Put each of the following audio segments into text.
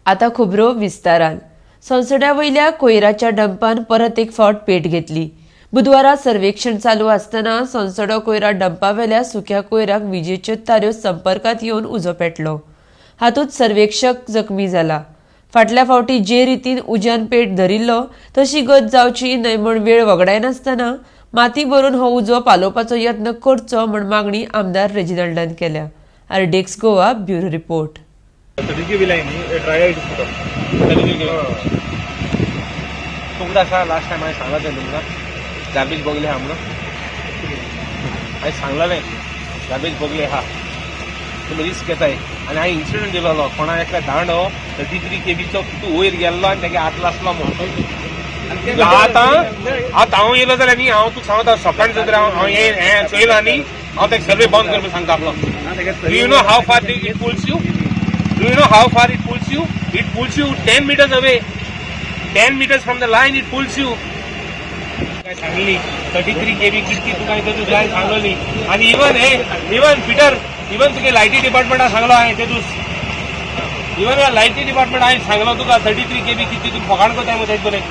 आता खबरो विस्तारान. सोनसड्या वयल्या कोयराच्या डंपान परत एक फावट पेट घेतली. बुधवारा सर्वेक्षण चालू आसतना सोनसडो कोयरा डंपावेल्या सुक्या कोयराक विजेच्यो ताऱ्यो संपर्कात येवन उजो पेटलो. हातूंत सर्वेक्षक जखमी जाला. फाटल्या फावटी जे रितीन उज्यान पेट धरिल्लो तशी गत जावची न्हय म्हूण वेळ वगडायनासतना माती भरून हो उजो पालोवपाचो यत्न करचो म्हूण मागणी आमदार रेजिनाल्डान केल्या. RDX Goa, bureau report. 33 केवी लायन न्ही, ड्राय आयस पुट. तुमकां आसा, लास्ट टायम हांवें सांगलां तें तुमकां, गार्बेज बगले आहा म्हणून हांवें सांगलेलें. गार्बेज बगले आहा, तुमी रिस्क घेताय. आनी हांवें इन्सिडंट दिलोलो, कोणा एकल्या दांडो 33 केवीचो कितू वयर गेल्लो आनी तेगे हात लासलो म्हणून. आतां आतां हांव येयलो जाल्यार न्ही, हांव तुका सांगता, सकाळीं जर हांव हें चोयलां न्ही, हांव तेका सर्वे बंद करपाक सांगता आपलो. Do you know how far it pulls you? Do you know how far it pulls you? It pulls you 10 meters away. 10 meters from the line it pulls you. काय सांगली 33 केवी कितकी तुका इथं तुका सांगलोली. आणि इवन हे इवन फिटर, इवन तुगे लायटी डिपार्टमेंटाक सांगलो हांवें ते तूं, इवन लायटी डिपार्टमेंट हांवें सांगलो तुका, 33 केवी कितकी. तूं फकाण करताय मग तेज बरें.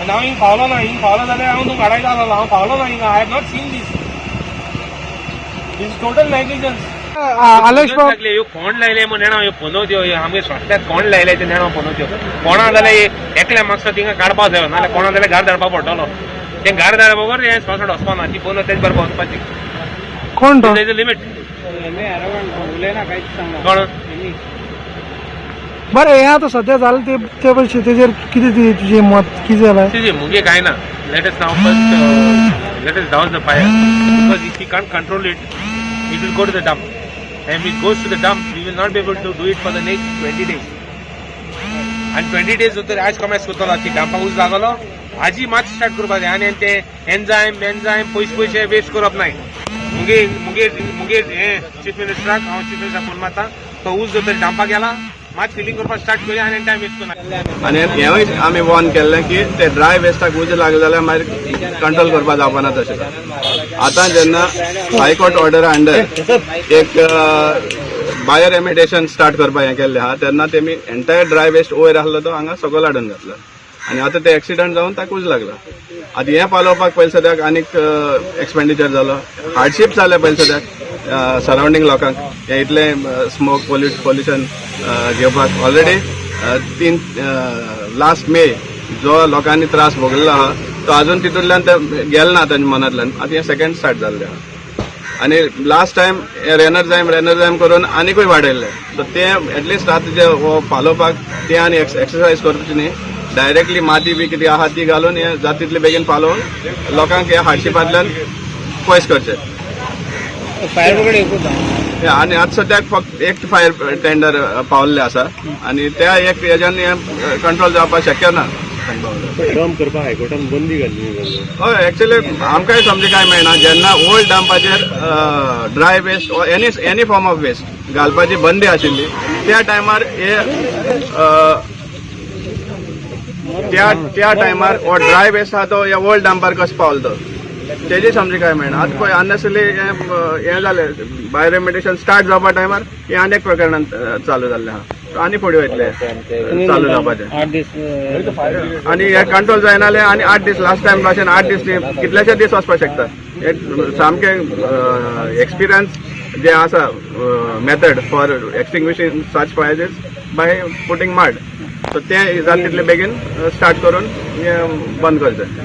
आनी हांव हिंग पावलो ना. हिंग पावलो जाल्यार हांव तुका हाडायता आसलो. हांव पावलो ना हिंगा. I have not seen this. This total negligence. Alesh बाब. लागले ह्यो कोण लायले म्हण नेणा, ह्यो पनवत्यो ह्यो आमगे सोंसल्यात. कोण लायले ते नेणा, पनवत्यो कोणा जाल्यार एकल्या मागसो थिंगा काडपा जायो, नाल्यार कोणा जाल्यार गार धाडपा पडटलो. तें गार धाडपा बगर हें सोंसट वचपा ना. ती पनवत तेज बरोबर वचपाची. कोण तो? लिमीट कोण? बरं, हे आतां सध्या जालें ते ते पयशे तेजेर कितें तुजें मत कितें जालें? See, मुगे काय ना, let us now first let us douse the fire, because if you can't control it, it will go to the dump, and if it goes to the dump, we will not be able to do it for the next 20 days. आनी 20 days उतर आज कमेस करतलो. ती डंपाक उज लागलो, आजी मात start करपाक जाय. आनी ते एन्जायम बेन्जायम पयशे पयशे वेस्ट करप नाय. मुगे मुगे मुगे हे चीफ मिनिस्टराक, हांव चीफ मिनिस्टराक फोन मारता. तो ऊस जर तरी डंपाक गेला, मात फिलिंग करपाक स्टार्ट करूया आनी टायम वेस्ट करना. आनी हेंवूय आमी वॉर्न केल्लें की ते ड्राय वेस्टाक उजो लागले जाल्यार मागीर कंट्रोल करपाक जावपाना. तशें आतां जेन्ना हायकोर्ट ऑर्डरा अंडर एक बायो रेमिडिएशन स्टार्ट करपाक हें केल्लें आहा, तेन्ना तेमी एंटायर ड्राय वेस्ट वयर आसलो तो हांगा सकयल हाडून घातला आनी आतां ते एक्सिडंट जावन ताका उजो लागला. आतां हें पालोवपाक पयलीं सद्याक आनीक एक्सपेंडिचर जालो, हार्डशीप जालें. पयलीं सद्याक सरावंडींग लोकांक हें इतलें स्मोक पोल्युशन घेवपाक ऑलरेडी तीन लास्ट मे जो लोकांनी त्रास भोगलेलो आहा, तो अजून तितूंतल्यान ते गेल ना तांच्या मनांतल्यान. आतां हें सेकंड स्टार्ट जाल्लें आहा आनी लास्ट टायम रेनरजायम रेनरजायम करून आनिकूय वाडयल्ले. सो ते एटलिस्ट आतां जे हो पालोवपाक ते आनी एक्सरसायज करची न्ही, डायरेक्टली माती बी कितें आहा ती घालून हे जाता तितले बेगीन पालोवन लोकांक ह्या हार्डशिपांतल्यान पयस करचे. फायर ब्रिगेड एकूच. हे आनी आतां सद्याक फक्त एक फायर टेंडर पावल्ले आसा आनी त्या एक हेज्यान हें कंट्रोल जावपाक शक्य ना. डंप करपाक हायकोर्टान बंदी घाल्ली. हय, एक्चुअली आमकांय समजे काय मेळना, जेन्ना old डंपाचेर dry waste, any form of waste घालपाची बंदी आशिल्ली, त्या टायमार हे त्या त्या टायमार हो ड्राय वेस्ट आहा तो ह्या ओल्ड डंपार कसो पावलो तो, तेजी समजे काय मेळना. आतां पळय, अननेसरी हें जालें. बायो रेमिडिएशन स्टार्ट जावपा टायमार हें आनी एक प्रकरणान चालू जाल्लें आहा. आनी फुडें वयतले चालू जावपाचें. 8 दीस. आनी हे कंट्रोल जायना जाल्यार आनी 8 दीस, लास्ट टायम भाशेन 8 दीस न्ही, कितलेशे दीस वचपाक शकता. एक सामकें एक्सपिरियन्स जे आसा method for extinguishing such fires by putting mud, so तें जाता तितले बेगीन स्टार्ट करून हें बंद करचें.